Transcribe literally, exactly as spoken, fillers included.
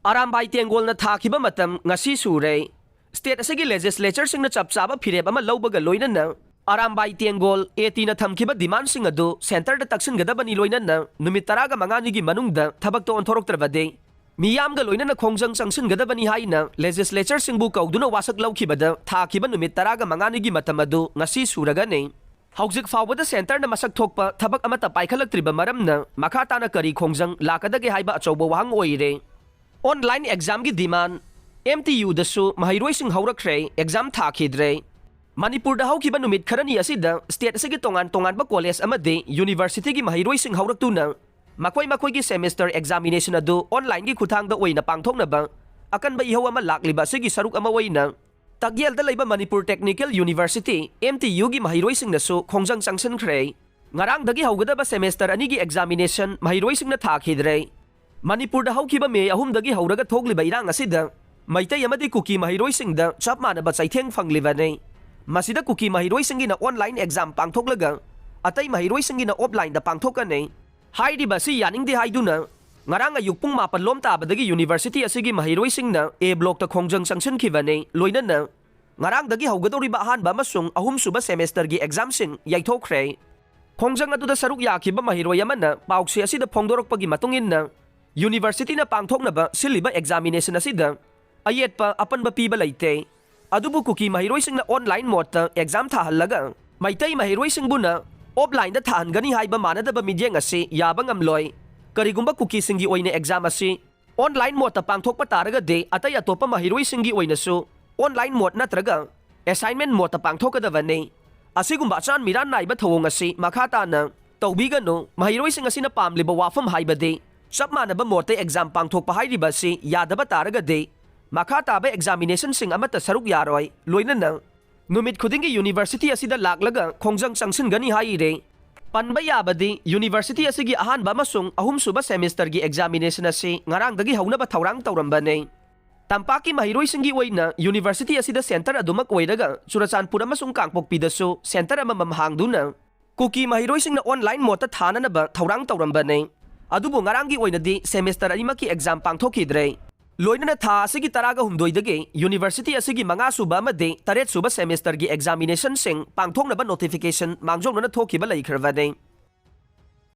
ꯑꯔꯥꯝꯕꯥꯏ ꯇꯦꯡꯒꯣꯜꯅ ꯊꯥꯈꯤꯕ ꯃꯇꯝ ꯉꯁꯤ ꯁꯨꯔꯦ꯫ State ꯑꯁꯤꯒꯤ legislatureꯁꯤꯡꯅ ꯆꯞ ꯆꯥꯕ ꯐꯤꯔꯦꯞ ꯑꯃ ꯂꯧꯕꯒ ꯂꯣꯏꯅꯅ ꯑꯔꯥꯝꯕꯥꯏ ꯇꯦꯡꯒꯣꯜ, ATꯅ ꯊꯝꯈꯤꯕ demandꯁꯤꯡ ꯑꯗꯨ centreꯗ ꯇꯛꯁꯤꯟꯒꯗꯕꯅꯤ, ꯂꯣꯏꯅꯅ ꯅꯨꯃꯤꯠ ꯇꯔꯥꯒ ꯃꯉꯥꯅꯤꯒꯤ ꯃꯅꯨꯡꯗ ꯊꯕꯛꯇ ꯑꯣꯟꯊꯣꯔꯛꯇ꯭ꯔꯕꯗꯤ ꯃꯤꯌꯥꯝꯒ ꯂꯣꯏꯅꯅ ꯈꯣꯡꯖꯪ ꯆꯪꯁꯤꯟꯒꯗꯕꯅꯤ ꯍꯥꯏꯅ legislatureꯁꯤꯡꯕꯨ ꯀꯧꯗꯨꯅ ꯋꯥꯁꯛ ꯂꯧꯈꯤꯕꯗ ꯊꯥꯈꯤꯕ ꯅꯨꯃꯤꯠ ꯇꯔꯥꯒ ꯃꯉꯥꯅꯤꯒꯤ ꯃꯇꯝ ꯑꯗꯨ ꯉꯁꯤ ꯁꯨꯔꯒꯅꯤ꯫ ꯍꯧꯖꯤꯛ ꯐꯥꯎꯕꯗ centreꯅ ꯃꯁꯛ ꯊꯣꯛꯄ ꯊꯕꯛ ꯑꯃꯠꯇ ꯄꯥꯏꯈꯠꯂꯛꯇ꯭ꯔꯤꯕ ꯃꯔꯝꯅ ꯃꯈꯥ ꯇꯥꯅ ꯀꯔꯤ ꯈꯣꯡꯖꯪ ꯂꯥꯛꯀꯗꯒꯦ ꯍꯥꯏꯕ ꯑꯆꯧꯕ ꯋꯥꯍꯪ ꯑꯣꯏꯔꯦ꯫ Online examꯒꯤ demand, MTUꯗꯁꯨ ꯃꯍꯩꯔꯣꯏꯁꯤꯡ ꯍꯧꯔꯛꯈ꯭ꯔꯦ, exam ꯊꯥꯈꯤꯗ꯭ꯔꯦ꯫ ꯃꯅꯤꯄꯨꯔꯗ ꯍꯧꯈꯤꯕ ꯅꯨꯃꯤꯠ ꯈꯔꯅꯤ ꯑꯁꯤꯗ state ꯑꯁꯤꯒꯤ ꯇꯣꯉꯥꯟ ꯇꯣꯉꯥꯟꯕ college ꯑꯃꯗꯤ universityꯒꯤ ꯃꯍꯩꯔꯣꯏꯁꯤꯡ ꯍꯧꯔꯛꯇꯨꯅ ꯃꯈꯣꯏ ꯃꯈꯣꯏꯒꯤ semester examination ꯑꯗꯨ onlineꯒꯤ ꯈꯨꯠꯊꯥꯡꯗ ꯑꯣꯏꯅ ꯄꯥꯡꯊꯣꯛꯅꯕ ꯑꯀꯟꯕ ꯏꯍꯧ ꯑꯃ ꯂꯥꯛꯂꯤꯕ ꯑꯁꯤꯒꯤ ꯁꯔꯨꯛ ꯑꯃ ꯑꯣꯏꯅ ꯇꯛꯌꯦꯜꯗ ꯂꯩꯕ ꯃꯅꯤꯄꯨꯔ Technical University, MTUꯒꯤ ꯃꯍꯩꯔꯣꯏꯁꯤꯡꯅꯁꯨ ꯈꯣꯡꯖꯪ ꯆꯪꯁꯤꯟꯈ꯭ꯔꯦ꯫ ꯉꯔꯥꯡꯗꯒꯤ ꯍꯧꯒꯗꯕ semester ꯑꯅꯤꯒꯤ examination ꯃꯍꯩꯔꯣꯏꯁꯤꯡꯅ ꯊꯥꯈꯤꯗ꯭ꯔꯦ꯫ ꯃꯅꯤꯄꯨꯔꯗ ꯍꯧꯈꯤꯕ May ꯑꯍꯨꯝꯗꯒꯤ ꯍꯧꯔꯒ ꯊꯣꯛꯂꯤꯕ ꯏꯔꯥꯡ ꯑꯁꯤꯗ ꯃꯩꯇꯩ ꯑꯃꯗꯤ ꯀꯨꯀꯤ ꯃꯍꯩꯔꯣꯏꯁꯤꯡꯗ ꯆꯞ ꯃꯥꯟꯅꯕ ꯆꯩꯊꯦꯡ ꯐꯪꯂꯤꯕꯅꯤ꯫ ꯃꯁꯤꯗ ꯀꯨꯀꯤ ꯃꯍꯩꯔꯣꯏꯁꯤꯡꯒꯤꯅ online exam ꯄꯥꯡꯊꯣꯛꯂꯒ ꯑꯇꯩ ꯃꯍꯩꯔꯣꯏꯁꯤꯡꯒꯤꯅ offlineꯗ ꯄꯥꯡꯊꯣꯛꯀꯅꯤ꯫ ꯍꯥꯏꯔꯤꯕ ꯑꯁꯤ ꯌꯥꯅꯤꯡꯗꯦ ꯍꯥꯏꯗꯨꯅ ꯉꯔꯥꯡ ꯑꯌꯨꯛ ꯄꯨꯡ ꯃꯥꯄꯜ ꯂꯣꯝ ꯇꯥꯕꯗꯒꯤ university ꯑꯁꯤꯒꯤ ꯃꯍꯩꯔꯣꯏꯁꯤꯡꯅ A blockꯇ ꯈꯣꯡꯖꯪ ꯆꯪꯁꯤꯟꯈꯤꯕꯅꯤ꯫ ꯂꯣꯏꯅꯅ ꯉꯔꯥꯡꯗꯒꯤ ꯍꯧꯒꯗꯧꯔꯤꯕ ꯑꯍꯥꯟꯕ ꯑꯃꯁꯨꯡ ꯑꯍꯨꯝꯁꯨꯕ semesterꯒꯤ examꯁꯤꯡ ꯌꯩꯊꯣꯛꯈ꯭ꯔꯦ꯫ ꯈꯣꯡꯖꯪ ꯑꯗꯨꯗ ꯁꯔꯨꯛ ꯌꯥꯈꯤꯕ ꯃꯍꯩꯔꯣꯏ ꯑꯃꯅ ꯄꯥꯎꯆꯦ ꯑꯁꯤꯗ ꯐꯣꯡꯗꯣꯔꯛꯄꯒꯤ ꯃꯇꯨꯡ ꯏꯟꯅ, universityꯅ ꯄꯥꯡꯊꯣꯛꯅꯕ ꯁꯤꯜꯂꯤꯕ examination ꯑꯁꯤꯗ ꯑꯌꯦꯠꯄ ꯑꯄꯟꯕ ꯄꯤꯕ ꯂꯩꯇꯦ꯫ ꯑꯗꯨꯕꯨ ꯀꯨꯀꯤ ꯃꯍꯩꯔꯣꯏꯁꯤꯡꯅ online modeꯇ exam ꯊꯥꯍꯜꯂꯒ ꯃꯩꯇꯩ ꯃꯍꯩꯔꯣꯏꯁꯤꯡꯕꯨꯅ offlineꯗ ꯊꯥꯍꯟꯒꯅꯤ ꯍꯥꯏꯕ ꯃꯥꯟꯅꯗꯕ ꯃꯤꯠꯌꯦꯡ ꯑꯁꯤ ꯌꯥꯕ ꯉꯝꯂꯣꯏ꯫ ꯀꯔꯤꯒꯨꯝꯕ ꯀꯨꯀꯤꯁꯤꯡꯒꯤ ꯑꯣꯏꯅ exam ꯑꯁꯤ online modeꯇ ꯄꯥꯡꯊꯣꯛꯄ ꯇꯥꯔꯒꯗꯤ ꯑꯇꯩ ꯑꯇꯣꯞꯄ ꯃꯍꯩꯔꯣꯏꯁꯤꯡꯒꯤ ꯑꯣꯏꯅꯁꯨ online mode ꯅꯠꯇ꯭ꯔꯒ assignment modeꯇ ꯄꯥꯡꯊꯣꯛꯀꯗꯕꯅꯤ꯫ ꯑꯁꯤꯒꯨꯝꯕ ꯑꯆꯥꯟ ꯃꯤꯔꯥꯟ ꯅꯥꯏꯕ ꯊꯧꯑꯣꯡ ꯑꯁꯤ ꯃꯈꯥ ꯇꯥꯅ ꯇꯧꯕꯤꯒꯅꯨ꯫ ꯃꯍꯩꯔꯣꯏꯁꯤꯡ ꯑꯁꯤꯅ ꯄꯥꯝꯂꯤꯕ ꯋꯥꯐꯝ ꯍꯥꯏꯕꯗꯤ ꯆꯞ ꯃꯥꯟꯅꯕ modeꯇ exam ꯄꯥꯡꯊꯣꯛꯄ ꯍꯥꯏꯔꯤꯕ ꯑꯁꯤ ꯌꯥꯗꯕ ꯇꯥꯔꯒꯗꯤ ꯃꯈꯥ ꯇꯥꯕ examinationꯁꯤꯡ ꯑꯃꯠꯇ ꯁꯔꯨꯛ ꯌꯥꯔꯣꯏ꯫ ꯂꯣꯏꯅꯅ ꯅꯨꯃꯤꯠ ꯈꯨꯗꯤꯡꯒꯤ university ꯑꯁꯤꯗ ꯂꯥꯛꯂꯒ ꯈꯣꯡꯖꯪ ꯆꯪꯁꯤꯟꯒꯅꯤ ꯍꯥꯏꯔꯦ꯫ ꯄꯟꯕ ꯌꯥꯕꯗꯤ university ꯑꯁꯤꯒꯤ ꯑꯍꯥꯟꯕ ꯑꯃꯁꯨꯡ ꯑꯍꯨꯝꯁꯨꯕ semesterꯒꯤ examination ꯑꯁꯤ ꯉꯔꯥꯡꯗꯒꯤ ꯍꯧꯅꯕ ꯊꯧꯔꯥꯡ ꯇꯧꯔꯝꯕꯅꯤ꯫ ꯇꯝꯄꯥꯛꯀꯤ ꯃꯍꯩꯔꯣꯏꯁꯤꯡꯒꯤ ꯑꯣꯏꯅ university ꯑꯁꯤꯗ centre ꯑꯗꯨꯃꯛ ꯑꯣꯏꯔꯒ ꯆꯨꯔꯆꯥꯟꯄꯨꯔ ꯑꯃꯁꯨꯡ ꯀꯥꯡꯄꯣꯛꯄꯤꯗꯁꯨ centre ꯑꯃꯃꯝ ꯍꯥꯡꯗꯨꯅ ꯀꯨꯀꯤ ꯃꯍꯩꯔꯣꯏꯁꯤꯡꯅ online modeꯇ ꯊꯥꯅꯅꯕ ꯊꯧꯔꯥꯡ ꯇꯧꯔꯝꯕꯅꯤ꯫ ꯑꯗꯨꯕꯨ ꯉꯔꯥꯡꯒꯤ ꯑꯣꯏꯅꯗꯤ semester ꯑꯅꯤꯃꯛꯀꯤ exam ꯄꯥꯡꯊꯣꯛꯈꯤꯗ꯭ꯔꯦ꯫ ꯂꯣꯏꯅꯅ ꯊꯥ ꯑꯁꯤꯒꯤ ꯇꯔꯥꯒ ꯍꯨꯝꯗꯣꯏꯗꯒꯤ ꯌꯨꯅꯤꯚꯔꯁꯤꯇꯤ ꯑꯁꯤꯒꯤ ꯃꯉꯥ ꯁꯨꯕ ꯑꯃꯗꯤ ꯇꯔꯦꯠ ꯁꯨꯕ ꯁꯦꯃꯤꯁꯇꯔꯒꯤ ꯑꯦꯛꯖꯥꯃꯤꯅꯦꯁꯟꯁꯤꯡ ꯄꯥꯡꯊꯣꯛꯅꯕ ꯅꯣꯇꯤꯐꯤꯀꯦꯁꯟ ꯃꯥꯡꯖꯧꯅꯅ ꯊꯣꯛꯈꯤꯕ ꯂꯩꯈ꯭ꯔꯕꯅꯤ꯫